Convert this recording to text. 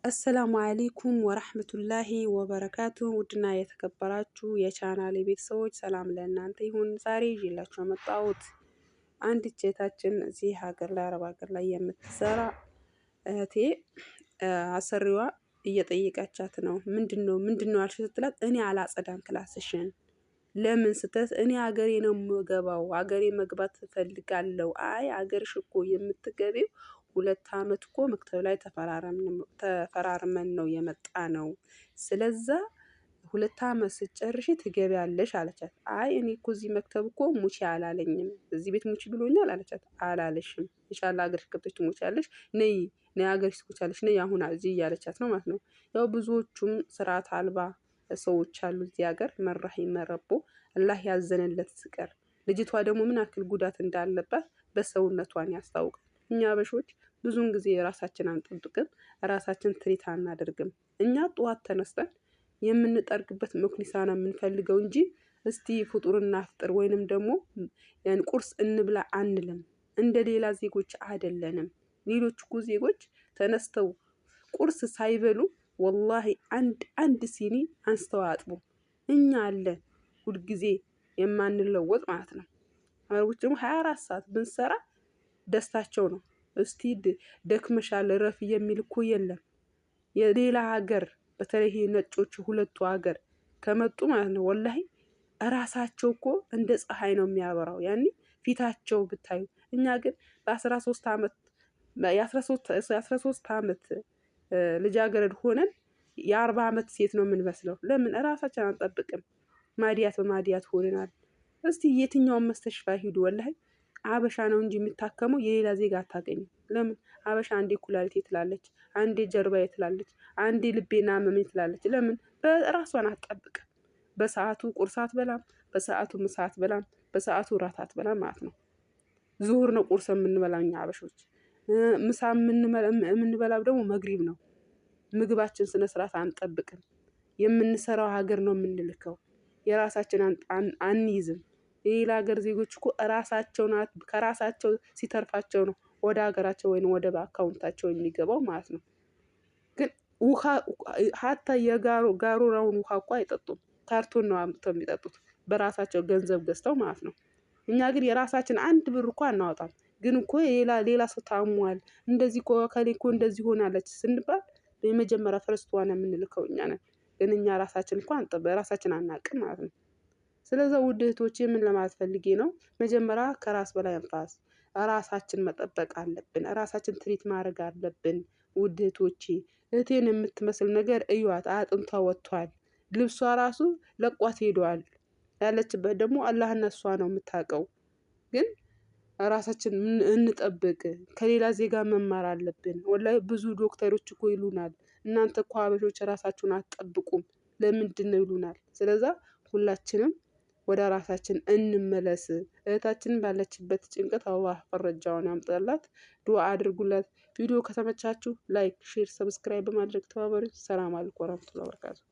السلام عليكم ورحمة الله وبركاته። ውድና የተከበራችሁ የቻናሌ ቤተሰቦች ሰላም ለእናንተ ይሁን። ዛሬ ይዤላችሁ የመጣሁት አንዲት እህታችን እዚህ ሀገር ላይ፣ አረብ ሀገር ላይ የምትሰራ እህቴ አሰሪዋ እየጠየቀቻት ነው። ምንድን ነው ምንድን ነው አልሽ ስትላት፣ እኔ አላጸዳም class ሽን። ለምን ስትላት፣ እኔ ሀገሬ ነው የምገባው፣ ሀገሬ መግባት እፈልጋለሁ። አይ፣ ሀገርሽ እኮ የምትገቢው 2 አመት እኮ مكتب ላይ ተፈራርመን ነው የመጣ ነው። ስለዛ 2 አመት ስትጨርሺ ትገቢያለሽ አለቻት። አይ፣ እኔ እኮ እዚህ مكتب እኮ ሙቺ አላለኝም፣ እዚህ ቤት ሙቺ ብሎኛል አለቻት። አላለሽም፣ إن شاء الله ሀገርሽ ገብተሽ ትሞቻለሽ፣ ነይ ነይ፣ ሀገርሽ ትሞቻለሽ፣ ነይ አሁን እዚህ እያለቻት ነው ማለት ነው። ያው ብዙዎቹም ስርዓት አልባ ሰዎች አሉ እዚህ ሀገር፣ من رحم ربي አላህ ያዘነለት ስቀር። ልጅቷ ደግሞ ምን ያክል ጉዳት እንዳለባት በሰውነቷን ያስታውቃል። እኛ አበሾች ብዙውን ጊዜ ራሳችን አንጠብቅም፣ ራሳችን treat አናደርግም። እኛ ጠዋት ተነስተን የምንጠርግበት مكنسة ነው የምንፈልገው እንጂ እስቲ فطور እናፍጥር ወይንም ደግሞ ያን ቁርስ እንብላ አንልም። እንደ ሌላ ዜጎች አይደለንም። ሌሎች እኮ ዜጎች ተነስተው ቁርስ ሳይበሉ والله አንድ አንድ ሲኒ አንስተው አያጥቡም። እኛ አለን ሁልጊዜ የማንለወጥ ማለት ነው። አረቦች ደግሞ 24 ሰዓት ብንሰራ ደስታቸው ነው። እስቲ ደክመሻል እረፊ የሚል እኮ የለም። የሌላ ሀገር በተለይ ነጮች ሁለቱ ሀገር ከመጡ ማለት ነው፣ والله እራሳቸው እኮ እንደ ፀሐይ ነው የሚያበራው። ያኔ ፊታቸው ብታዩ። እኛ ግን በ13 አመት፣ የ13 አመት ልጃገረድ ሆነን የ40 አመት ሴት ነው የምንመስለው። ለምን? እራሳችን አንጠብቅም። ማዲያት በማዲያት ሆነናል። እስቲ የትኛውን مستشفى ሂዱ፣ والله አበሻ ነው እንጂ የሚታከመው የሌላ ዜጋ አታገኝም። ለምን? አበሻ አንዴ ኩላሊቴ ትላለች፣ አንዴ ጀርባዬ ትላለች፣ አንዴ ልቤን አመመኝ ትላለች። ለምን? በራሷን አትጠብቅም። በሰዓቱ ቁርስ አትበላም፣ በሰዓቱ ምሳ አትበላም፣ በሰዓቱ ራት አትበላም ማለት ነው። ዙሁር ነው ቁርስ የምንበላው እኛ አበሾች። ምሳ የምንበላው ደግሞ መግሪብ ነው። ምግባችን ስነ ስርዓት አንጠብቅም። የምንሰራው ሀገር ነው የምንልከው። የራሳችን አንይዝም። የሌላ ሀገር ዜጎች እኮ ራሳቸው ናት፣ ከራሳቸው ሲተርፋቸው ነው ወደ ሀገራቸው ወይም ወደ አካውንታቸው የሚገባው ማለት ነው። ግን ውሃ حتى የጋሩራውን ውሃ እኮ አይጠጡም። ካርቶን ነው አምጥተው የሚጠጡት በራሳቸው ገንዘብ ገዝተው ማለት ነው። እኛ ግን የራሳችን አንድ ብር እኮ አናወጣም። ግን እኮ ሌላ ሌላ ሰው ታሟል፣ እንደዚህ እኮ እከሌ እኮ እንደዚህ ሆናለች ስንባል የመጀመሪያ first one የምንልከው እኛ ነን። ግን እኛ ራሳችን እንኳን ራሳችን አናውቅም ማለት ነው። ስለዛ ውድ እህቶቼ ምን ለማለት ፈልጌ ነው? መጀመሪያ ከራስ በላይ አንፋስ፣ ራሳችን መጠበቅ አለብን። ራሳችን treat ማድረግ አለብን። ውድ እህቶቼ፣ እህቴን የምትመስል ነገር እዩዋት። አጥንቷ ወጥቷል። ልብሷ ራሱ ለቋት ሄደዋል። ያለችበት ደግሞ አላህና እሷ ነው የምታውቀው። ግን ራሳችን እንጠብቅ። ከሌላ ዜጋ መማር አለብን። والله ብዙ ዶክተሮች እኮ ይሉናል፣ እናንተ እኮ ሀበሾች ራሳችሁን አትጠብቁም ለምንድን ነው ይሉናል። ስለዛ ሁላችንም ወደ ራሳችን እንመለስ። እህታችንን ባለችበት ጭንቀት አላህ ፈረጃውን ያምጣላት። ዱዓ አድርጉላት። ቪዲዮ ከተመቻችሁ like፣ share፣ subscribe በማድረግ ተባበሩ። سلام عليكم ورحمة الله وبركاته።